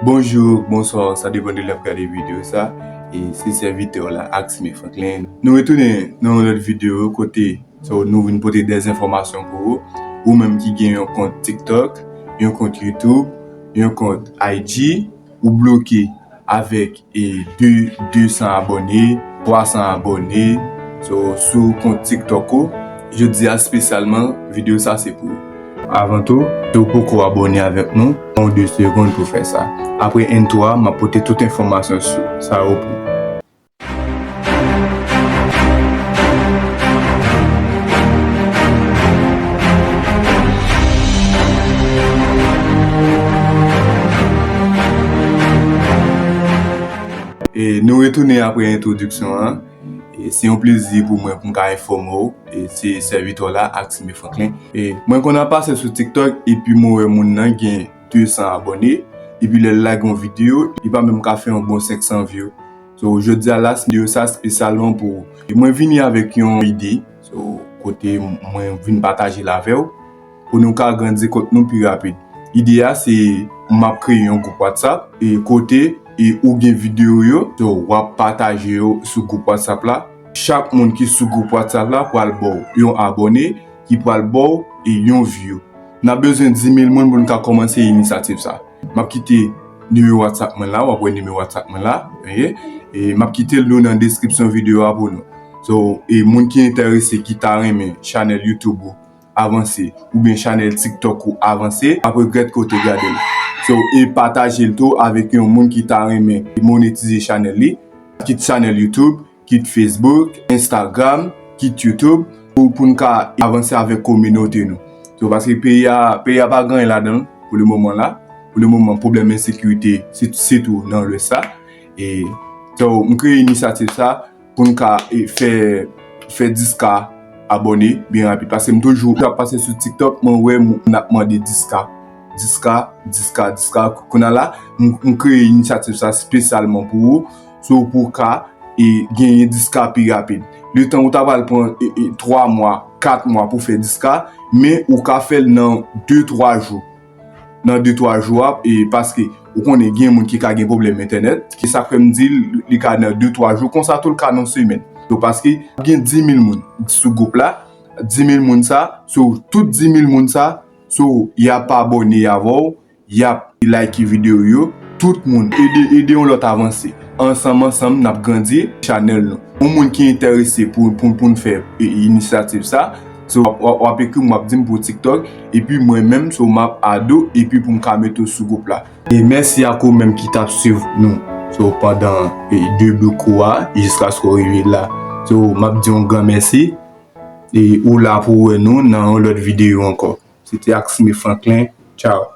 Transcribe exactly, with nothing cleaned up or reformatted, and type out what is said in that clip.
Bonjou, bonswa, sa depann de lè w ap gade videyo sa. E se sèvitè w la, Axime Franklin. Nou retounen nan yon lòt videyo kote, so, nou vin pote de enfòmasyon pou ou. Ou menm ki gen yon kont TikTok, yon kont YouTube, yon kont I G, ou bloke avèk e de, de san abòne, twa san abòne, so, sou kont TikTok ou. Jodi a espesyalman, videyo sa se pou ou. Avan tou, si w poko abòne avèk nou, pran de segonn pou fè sa. Apre entwo a, m ap pote tout enfòmasyon sou sa yo pou ou. E nou retounen apre entwodiksyon an. E se yon plezi pou mwen pou m ka enfòme w. E se sèvitè w la, Axime Franklin. E mwen konn ap pase sou TikTok, epi mwen wè moun nan gen de san abòne, epi lè l lage yon videyo, li pa menm ka fè yon bon senk san view. So, jodi a la, videyo sa espesyalman pou ou. E mwen vini avèk yon ide, so, kote mwen vin pataje l avè w, pou nou ka grandi kont nou pi rapid. Ide a se, m ap kreye yon gwoup WhatsApp, e kote, e ou gen videyo yo, so, w ap pataje yo sou gwoup WhatsApp la. Chak moun ki sou gwoup WhatsApp la pral ba w yon abòne, ki pral ba w, e yon view. N ap bezwen dis mil moun pou n ka kòmanse inisyativ sa. M ap kite nimewo WhatsApp mwen la, w ap wè nimewo WhatsApp mwen la, oke? E m ap kite l nou nan deskripsyon videyo a pou nou. So, e moun ki enterese, ki ta renmen chanèl YouTube ou avanse, oubyen chanèl TikTok ou avanse, ap regrèt ke w te gade l. So, e pataje l tou avèk yon moun ki ta renmen monetize chanèl li, kit chanèl YouTube, kit Facebook, Instagram, kit YouTube, pou, pou n ka avanse avèk kominote nou. So, paske peyi a, peyi a pa gen anyen ladan l pou le moman la. Pou le moman, pwoblèm ensekirite, si-, sitou nan Lwès la. E, so, m kreye inisyativ sa pou n ka, e, fè, fè dis ka abòne byen rapid. Paske m toujou ap pase sou TikTok, mwen wè moun ap mande dis ka. Dis ka, dis ka, dis ka. Kounye a la, m, m kreye inisyativ sa espesyalman pou ou. So, pou w ka e genyen dis ka pi rapid. Letan ou ta pral pran, e, e, twa mwa, kat mwa pou fè dis ka, men ou ka fè l nan de, twa jou. Nan de, twa jou a, e paske ou konnen gen moun ki ka gen pwoblèm entènèt, ki sa k fè m di l, li ka nan de, twa jou, konsa tou l ka nan semèn. So, paske gen dis mil moun sou gwoup la, dis mil moun sa, so, tout dis mil moun sa, so, y ap abòne avè w, y ap like videyo yo. Tout moun ede, ede yon lòt avanse. Ansanm, ansanm, n ap grandi chanèl nou. Yon moun ki enterese pou, pou, pou n fè, e, inisyativ sa, so, w ap, w ap, w ap ekri m, w ap di m pou TikTok, epi mwen menm, so, m ap add ou, epi pou m ka mete w sou gwoup la. E mèsi ak ou menm ki t ap swiv nou, so, pandan, e, debi kou a, jiskaske w rive la. So, m ap di yon gran mèsi, e ou la pou wè nou nan yon lòt videyo ankò. Se te Axime Franklin. Tchao.